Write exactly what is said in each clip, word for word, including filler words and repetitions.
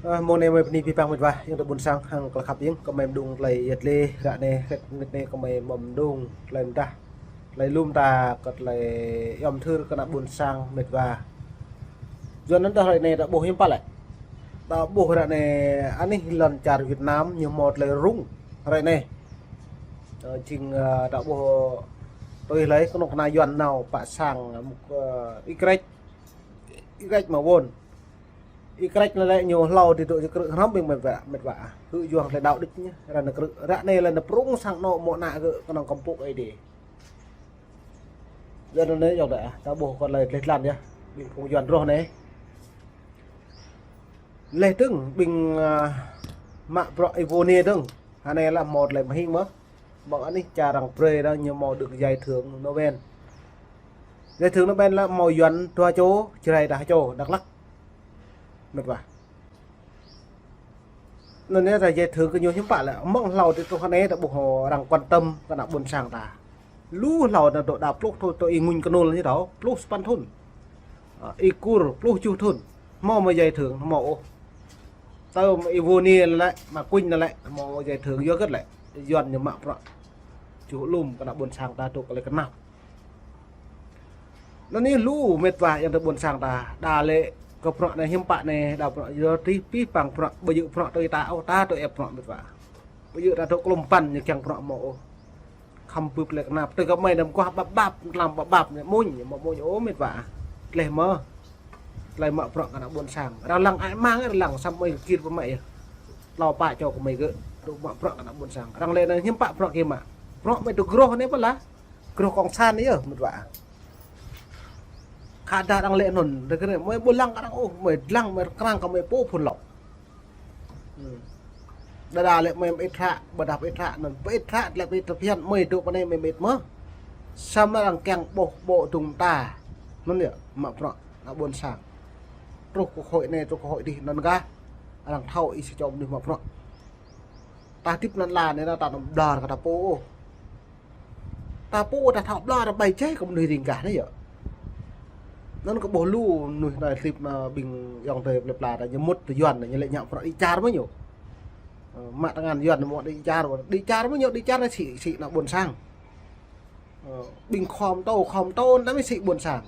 Ơ, mơ̆ng anai mơi bơni abih bang mĕt wa, ayŏng adơi ƀuôn sang hăng tơlơi khăp hiam, kơmơi mơdung tơlơi yet lĕ, ră anai, hrĕt mơnit anai kơmơi mơ̆ mơdung tơlơi mơdah, tơlơi lum ta, kơ tơlơi yom thur kơ ană ƀuôn sang mĕt wa. Yua anŭn ta hrơi anai ta ƀuh hiư̆m pă lĕ. Ta ƀuh ră anai anih lŏn čar Việt Nam ñu hmâo tơlơi rŭng hrơi anai. Ơ, jing, ơ, ta ƀuh tui hlơi kơnuk kơna Yuan nao pă sang, ơ, Y Krĕč, Y Krĕč mă wôn. Y Krĕč anŭn lĕ ñu hlâo ti dŏ krư̆ hrŏm ƀing mĕt wa, mĕt wa. Hư̆ yuang tơlơi đaŏ đĭč ñu, ră anai krư̆, ră anai lĕ ñu prŭng sang anŏ mơ̆ ană gơ̆ kơnơ̆ng kơmpŭk Ơi Adai. Yua anŭn anai yŏng adơi, ta ƀuh kơ tơlơi dleh dlan yơh, ƀing phung Yuan rŏh anai. Leh dơ̆ng, ƀing, ơ, mă bruă Y Vô Niê dơ̆ng, hơnai lĕ hmâo tơlơi mơhing mơ̆. Mơ̆ng anih čar arăng brơi ta ñu hmâo được giải thưởng Nobel. Giải thưởng Nobel lĕ hmâo Yuan dua čô, Jrai ta čô, Dak Lak. Mĕt wa. Anŭn yơh ta giải thưởng kơ ñu hiư̆m pă lĕ. Mơ̆ng hlâo ti truh hơnai ta ƀuh arăng quan tâm kơ ană ƀuôn sang ta. Lu hlâo anŭn dŏ đa pluh thŭn tơ Y Ngŭnh Kơnŭl ñu thâo, pluh sapăn thŭn. Ơ, Y Kur, pluh tơjuh thŭn. Hmâo mơ̆ giải thưởng, hmâo ôh. Tơ Y Vô Niê lĕ, mă Kuñ anŭn lĕ, hmâo giải thưởng yua hơget lĕ. Yuan ñu mă bruă čuh lum kơ ană ƀuôn sang ta dŏ kơ lĕ kơnap. Anŭn anai lu mĕt wa ayŏng adơi ƀuôn sang ta, đa lĕ kơ bruă anai hiư̆m pă anai, đa bruă yua tih pih păng bruă, ƀu djơ̆ bruă tui ta ôh, ta tui ĕp bruă mĕt wa. Ƀu djơ̆ ta dŏ klum păn ñu kiăng bruă mơ̆ ôh. Khăm bưp lĕ kơnap, tui kơmơi anăm kuah ƀap ƀap, tlam ƀap ƀap, ñu muñ, ñu mă muñ ôh mĕt wa. Tơlơi mơ̆, tơlơi mă bruă kơ ană ƀuôn sang. Arăng lăng ai mang, arăng lăng samơ̆ mơi kir pơmă yơh. Hlâo pă čô kơmơi gơ̆, dŏ mă bruă kơ ană ƀuôn sang. Arăng lĕ anai hiư̆m pă bruă kơ mă. Bruă mơi dŏ groh anai pơlah. Groh kông san yơh, mĕt wa. Khă dah arăng lĕ anŭn, dơ̆ kơ anai, mơi ƀu lăng arăng ôh, mơi lăng, mơi krang kơ mơi pô phun lŏk. Hmm. Đa đa lĕ mơi mơit hră, ƀôdah mơit hră anŭn, mơit hră lĕ mơit tơphiăn, mơi dŏ pơ anai mơi mơit mơ̆. Samơ̆ arăng kiăng ƀuh ƀô̆ dŭng ta. Anŭn yơh, mă bruă, ană ƀuôn sang. Truh kơ hội anai, truh kơ hội adih, anŭn gah. Arăng thâo ih sa čô mơnuih mă bruă. Ta hơdip anăn ala anai ta anăm ƀlŏr kơ ta pô ôh. Ta pô ta thâo ƀlŏr ta ƀai jai kơ mơnuih ring gah anai yơh. Anŭn kơ ƀuh lu mơnuih anai hơdip anai ƀing ayŏng adơi plơi pla ta ñu mŭt tơ Yuan anai ñu lĕ ñă bruă đĭ čar mơ̆ ñu. Ơ, mă tơngan Yuan mă đĭ čar, đĭ čar mơ̆ ñu, đĭ čar anai sĭ, sĭ ană ƀuôn sang. Ơ, ƀing khŏm tô, khŏm tô anai mơ̆ sĭ ƀuôn sang.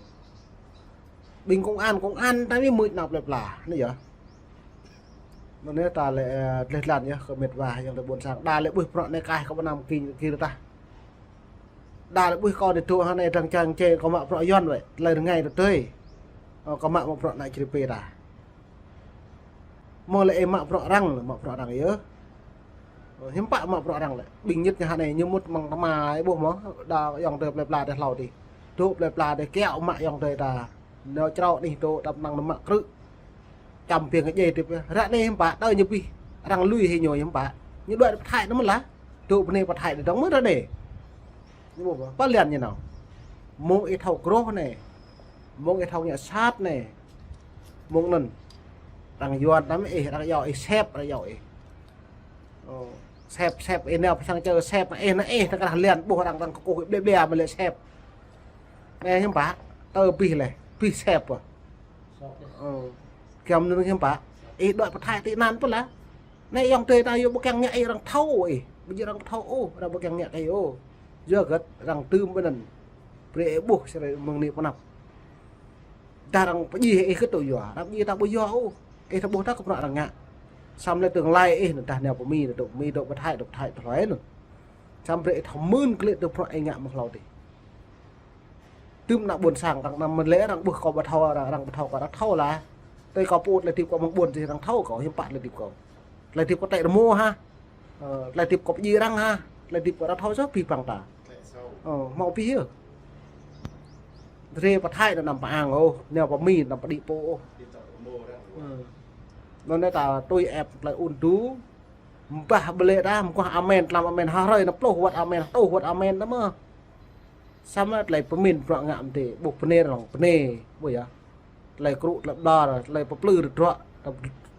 Ƀing công an, công an anai mơ̆ mưč nao plơi pla anai yơh. Anŭn anai ta lĕ, ơ, dleh dlan yơh kơ mĕt wa ayŏng adơi ƀuôn sang. Đa lĕ ƀuh bruă anai kaih kơ ƀu anăm kir, kir tah. Đa lĕ ƀuh kâo anai dŏ hơnai arăng čang čê kâo mă bruă Yuan wơ̆t. Tơlơi rơngai tơdơi. Ơ, kâo mă mă bruă ană Jrai pê ta. Mơ̆ lĕ ih mă bruă arăng, mă bruă arăng yơh. Ơ, hiư̆m pă mă bruă arăng lĕ. Ƀing ñit ñu hơnai ñu mŭt mơ̆ng tơma ih ƀuh mơ̆. Đa ayŏng adơi plơi pla adih hlâo adih. Dŏ plơi pla adih kiaŏ mă ayŏng adơi ta. Nao črâo anih dŏ đăm năng nao mă krư̆. Čăm biêng kơ djai hơdip. Ră anai hiư̆m pă, tơl ñu abih. Arăng lui hĭ ñu hiư̆m pă. Ñu đuaĭ pơ Thái anŭn mơ̆n lah. Dŏ pơ anai pơ Thái anai dơ̆ng mơ̆n ră anai. Ñu ƀuh pơ lian ñu nao. Mơ̆ng ih thâo groh anai. Mơ̆ng ih thâo ngă sat anai. Mơ̆ng anŭn. Arăng Yuan anăm ih, arăng iâu ih sep, arăng iâu ih. Ơ, sep, sep, ih nao pơ sang čơ sep, ih anai ih, ta krah lian, ƀuh arăng, arăng kơkuh ih ƀlĕ ƀlĕ mơ̆ lĕ sep. Anai hiư̆m pă, tơl abih leh, abih sep ôh. Ơ, giăm anŭn hiư̆m pă, ih đuaĭ pơ Thái tị nạn pơ lah. Anai ayŏng adơi ta yua ƀu kiăng ngă ih arăng thâo ih, ƀu djơ̆ arăng thâo ôh, arăng ƀu kiăng ngă kơ ih ôh. Yua hơget arăng tơm ƀơi anŭn. Brơi ih ƀuh sơrơi mơ̆ng anai pơ anăp. Dah arăng pơdjai ih hơget dŏ yua, arăng pơdjai ta ƀu yua ôh. Ih ta ƀuh ta kơ bruă arăng ngă. Samơ̆ lĕ tương lai ih anŭn dah nao pơ Mi, dŏ pơ Mi, dŏ pơ Thái, dŏ pơ Thái tơlơi anŭn. Samơ̆ brơi ih thâo mơ̆n klĕ tơ bruă ih ngă mơ̆ng hlâo adih. Tơm ană ƀuôn sang arăng anăm mơ̆n lĕ arăng ƀuh kâo ƀu thâo, arăng, arăng ƀu thâo kâo, arăng thâo lah. Tơl kâo pô tơlơi hơdip kâo mơ̆ng ƀuôn adih arăng thâo kâo, hiư̆m pă tơlơi hơdip kâo. Tơlơi hơdip kâo tĕ rơmô hă. Ơ, tơlơi hơdip kâo pơdjai arăng hă. Tơlơi hơdip kâo arăng thâo yơh abih bang ta. Ơ, hmâo abih yơh. Drơi pơ Thái anŭn anăm pơang ôh, nao pơ Mi anăm pơđĭ pô ôh. Ơ. Anŭn anai ta tui ĕp tơlơi ŭn tơdu. Mbah ƀlĕ ta, mơkuah amen, tlam amen, ha hrơi anŭn pluh wơ̆t amen, rơtuh wơ̆t amen ta mơ̆. Samơ̆ tơlơi pơmĭn bruă ngă mơ̆n tĕ, ƀuh bơnê arăng bơnê, ƀuh yơh. Tơlơi krŭ, tơlơi ƀlŏr, tơlơi pơplư tơdruă, ta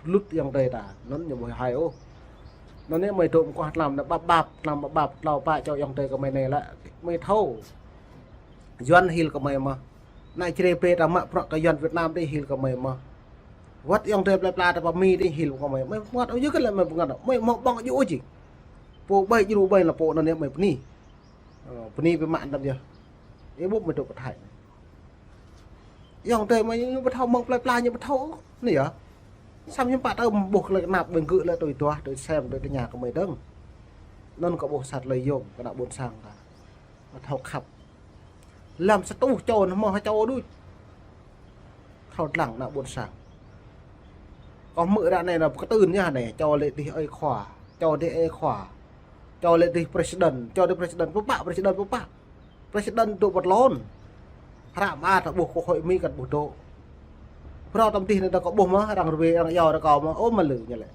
lŭt ayŏng adơi ta, anŭn ñu ƀu hai ôh. Anŭn anai mơi dŏ mơkuah tlam anai ƀap ƀap, tlam ƀap ƀap, hlâo pă čô ayŏng adơi kơmơi anai lĕ, mơi thâo. Yuan hil kơmơi mơ̆. Ană Jrai pê ta mă bruă kơ Yuan Việt Nam adih hil kơmơi mơ̆. Wăt ayŏng adơi plơi pla ta pơ Mi dih hil kơ mơi. Mơi pơngăt ôh, yua kơ lĕ mơi pơngăt ôh. Mơi hmâo ƀơ̆ng djru ôh jing. Pô ƀai djru ƀai lĕ pô anŭn yơh mơi bơni. Ơ, bơni biă mă anŭn yơh. Ih ƀuh mơi dŏ pơ Thái. Ayŏng adơi mơi ñu ƀu thâo mơ̆ng plơi pla ñu ƀu thâo ôh. Anai yơh. Samơ̆ hiư̆m pă ta ƀuh kơ lĕ kơnăp ƀing gơ̆ lĕ tui duah, tui sem, tui tơña kơ mơi dơ̆ng. Anŭn kâo ƀuh sat lơi yôm kơ ană ƀôn sang ta. Thâo khăp. Lăm sa tuh čô anŭn hmâo ha čô đôč. Thâo dlăng ană ƀôn sang. Kâo hmư̆ ră anai nao pơkơtưn yơh anai, čô lĕ dih ơi khua, čô dih ơi khua, čô lĕ dih president, čô dih president pơpă, president pơpă. President dŏ pơ tlôn. Hră mơar ta ƀuh quốc hội Mi kăn ƀuh dŏ. Phrâo tơm dih anai ta kâo ƀuh mơ̆, arăng rơwe, arăng iâu ta kâo mơ̆, ơ mă lư ñu lĕ.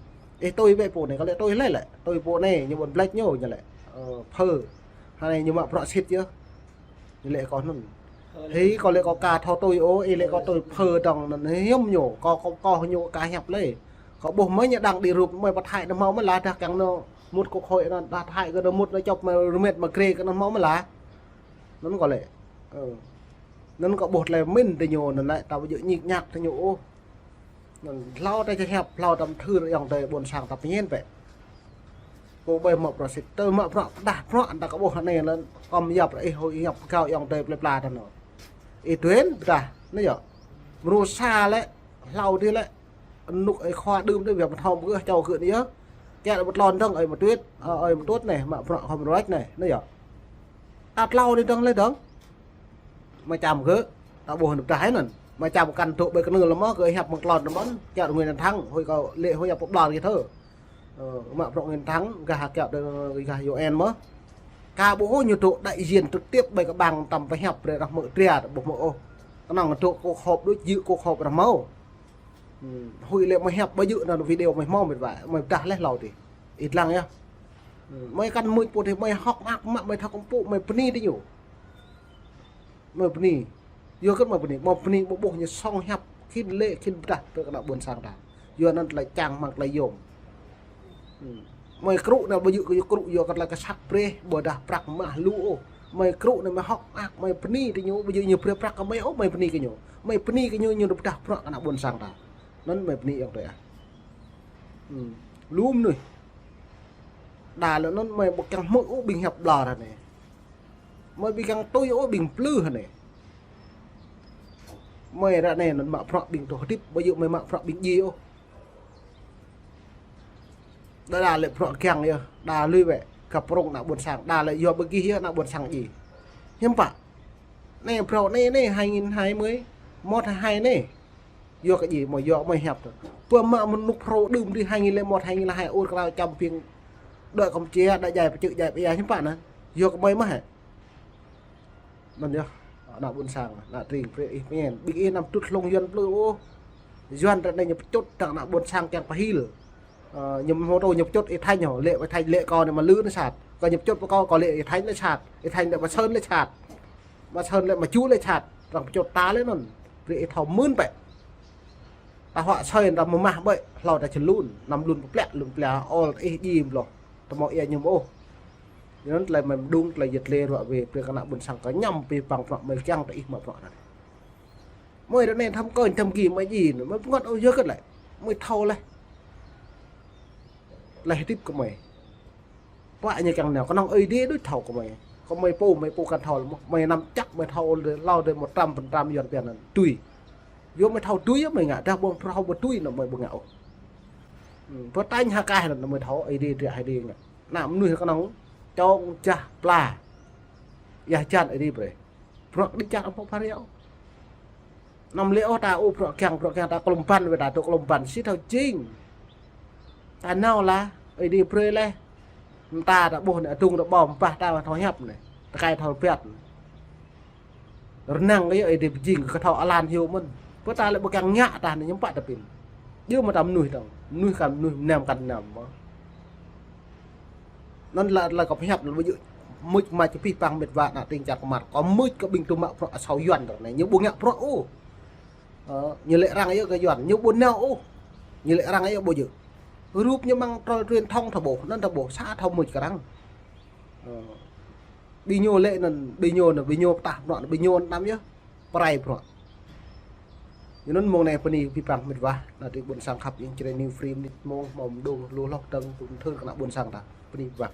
Ih tui bĕ pô anai, kâo lĕ tui hlơi lĕ, tui pô anai, ñu ƀuôn Black ñu, ñu lĕ. Ơ, phơ. Hơnai ñu mă bruă sĭt yơh. Ñu lĕ kâo anŭn. Hĭ, kâo lĕ kâo ka thâo tui ôh, ih lĕ kâo tui phơ dơ̆ng anŭn hiư̆m ñu, kâo, kâo, kâo ñu ka hiăp lĕ. Kâo ƀuh mơ̆ ñu đăng đi rup mơi pơ Thái anŭn hmâo mơ̆ lah, dah kiăng nao mŭt quốc hội anŭn, dah Thái kơ nao mŭt nao čŏp mơi rơmet mơi grê kơ anŭn hmâo mơ̆ lah. Anŭn kâo lĕ. Ơ. Anŭn kâo ƀuh tơlơi mĭn tơ ñu anŭn lĕ, ta ƀu djơ̆ ñik ñak tơ ñu ôh. Anŭn hlâo ta či hiăp, hlâo ta mơthưr ayŏng adơi ƀôn sang ta pơñen bĕ. Pô ƀai mă bruă sĭt, tơ mă bruă pơdah bruă ta kơ ƀuh anai anŭn, kâo mơyap ră ih hôi hiăp pơgao ayŏng adơi plơi pla ta anŭn. Ih tuen pơdah, anai yơh. Mrô sa lĕ, hlâo dih lĕ. Anŭk ơi khua đưm dih, biă mă thâo mơ̆ gơ̆ čô gơ̆ anai yơh. Kiăng lĕ pơtlôn dơ̆ng, ơi mơtuĕt, ơ, ơi mơtuĕt anai, mă bruă khŏm rơ̆t anai, anai yơh. Ta tlâo dih dơ̆ng lĕ dơ̆ng. Mơi čăm gơ̆, ta ƀuh anŭn pơdah anŭn. Mơi čăm kăn dŏ ƀơi kơnưl lăm mơ̆, gơ̆ hiăp mơ̆ng tlôn lăm mơ̆n, kiăo Nguyễn Thanh Thắng, hôi kâo lĕ hôi hiăp pơblang kơ thơ. Ơ, mă bruă Nguyễn Thanh Thắng, gah kiăo đơ, gah U N mơ̆. Ka ƀuh ôh ñu dŏ đại diện trực tiếp ƀơi kơ ƀăng tăm pơhiăp brơi arăng hmư̆ tria, ƀuh hmư̆ ôh. Kơnơ̆ng dŏ cuộc họp đôč, dự cuộc họp arăng hmâo. Hm, hôi lĕ mơi hiăp ƀu djơ̆ anŭn video mơi hmâo mĕt wa, mơi pơdah leh hlâo dih. Ih dlăng yơh. Hm, mơi kăn mưč pô dih, mơi hŏk mơak mă, mơi thâo kơmpŭ, mơi bơni tơ ñu. Mơi bơni. Yua kơ mơi bơni, mơi bơni ƀu ƀuh ñu song hiăp khĭn lĕ khĭn pơdah kơ ană ƀôn sang ta. Yua anŭn tơlơi čang hmăng tơlơi yôm. Hm. Mơi krŭ anai ƀu djơ̆ kơ ñu krŭ yua kơ tơlơi kơsăk brơi, ƀôdah prăk mah lu ôh. Mơi krŭ anai mơi hŏk mơak, mơi bơni tơ ñu, ƀu djơ̆ ñu brơi prăk kơ mơi ôh, mơi bơni kơ ñu. Mơi bơni kơ ñu, ñu pơdah bruă kơ ană ƀôn sang ta. Anŭn mơi bơni ayŏng adơi ah. Hm. Lu mơnuih. Đa lĕ anŭn mơi ƀu kiăng hmư̆ ôh ƀing hiăp ƀlŏr anai. Mơi ƀu kiăng tui ôh ƀing plư anai. Mơi ră anai anŭn mă bruă ƀing tŏ hơdip, ƀu djơ̆ mơi mă bruă ƀing djai ôh. Đa đa lĕ bruă kiăng yơh, đa lui wĕ, kơ prŏng ană ƀôn sang, đa lĕ yua ƀu gih yơh ană ƀôn sang djai. Hiư̆m pă. Anai phrâo anai anai, hai nghìn hai mươi, một hai hai anai. Yua kơ djai, mơi yua mơi hiăp tơ. Pơ mă mơnŭk phrâo đưm dih hai nghìn lẻ một, hai nghìn lẻ hai ur krao čăm ƀing đa Campuchia, đa djai pơčư̆ djai pơia hiư̆m pă anŭn. Yua kơ mơi mơ̆ hĕ. Anŭn yơh, ană ƀôn sang, ană tring, brơi ih pơñen. Ƀing ih anăm tŭt hlŏng Yuan plư ôh. Yuan ră anai ñu pơčŭt dơ̆ng ană ƀôn sang kiăng pơhil. Ơ, ñu mơ̆ tơ ñu pơčŭt ih Thanh hŏ, lĕ ih Thanh lĕ kâo anai mă lư anai sat. Kâo ñu pơčŭt pơ kâo, kâo lĕ ih Thanh anai sat. Ih Thanh lĕ mă Sơn lĕ sat. Mă Sơn lĕ mă Chu lĕ sat. Arăng pơčŭt ta lĕ anŭn. Brơi ih thâo mưn bĕ. Ta huă soi ta mơmah ƀơi, hlâo ta čơlun, anăm lun pơplĕ, lun pơplĕ, ôl ta ih djim loh, ta hmâo ia ñu ôh. Yua anŭn tơlơi mơi mơđung, tơlơi yơh tơlơi ruă wĕ, brơi kơ ană ƀôn sang kơ ñăm pĭ păng bruă mơi kiăng ta ih mă bruă anŭn. Mơi ră anai thăm kơnh, thăm gih mơi djai, mơi pơngăt ôh yơh kơ lĕ, mơi thâo leh. Leh hơdip kơ mơi. Pă ñu kiăng nao, kơnơ̆ng Ơi Adai đôč thâo kơ mơi. Kơ mơi pô, mơi pô kăn thâo lĕ mơ̆. Mơi năm chắc, mơi thâo lĕ, hlâo dih một trăm phần trăm Yuan pian anŭn. Tui. Yua mơi thâo tui yơh mơi ngă, dah ƀơ̆ng phrâo ƀu tui anŭn mơi ƀu ngă ôh. Hm, pơtañ hơkah anŭn mơi thâo, Ơi Adai, Ơi Adai ngă. Ană mơnuih kơnơ̆ng, čŏng jah pla. Yah jan Ơi Adai brơi. Bruă đĭ čar amăng pha reo. Anăm lĕ ôh ta ôh bruă kiăng, bruă kiăng ta klŏm ƀăn wĕ ta dŏ klŏm ƀăn si thâo jing. Ta nao lah, Ơi Adai brơi leh. Mơta ta ƀuh anai adŭng ta ƀơ̆ng ƀah ta thâo hiăp anai. Tơkai thâo rơbat anai. Rơnăng kơ yơh Ơi Adai pơjing kơ thâo alan hyu mơ̆n. Pơ ta lĕ ƀu kiăng ngă ta anai hiư̆m pă ta pĭn. Djơ̆ mơta mơnuih dơ̆ng. Mơnuih kăn mơnuih, mơnam kăn mơnam mơ̆. Anŭn lĕ, lĕ kâo pơhiăp lĕ ƀu djơ̆ mưč mač pĭ păng mĕt wa ană tring čar kơmăt. Kâo mưč kơ ƀing tŭ mă bruă asâo Yuan tơ anai. Ñu ƀu ngă bruă ôh. Ơ, ñu lĕ arăng yơh kơ Yuan. Ñu ƀu nao ôh. Ñu lĕ arăng yơh ƀu djơ̆. Rup ñu mơ̆ng trôi truyền thông ta ƀuh, anŭn ta ƀuh, sa thâo mưč kơ arăng. Ơ. Ƀing ñu lĕ anŭn, ƀing ñu anŭn, ƀing ñu pơtah bruă, ƀing ñu anăm yơh. Pơrai bruă. Yua anŭn mông anai bơni abih bang met wa, ană tring ƀuôn sang khăp, ing čơđai New Free mơnit mông, hmâo mơdông, lu hloh dơ̆ng, tŭ mơthưr kơ ană ƀuôn sang ta. Bơni abih bang.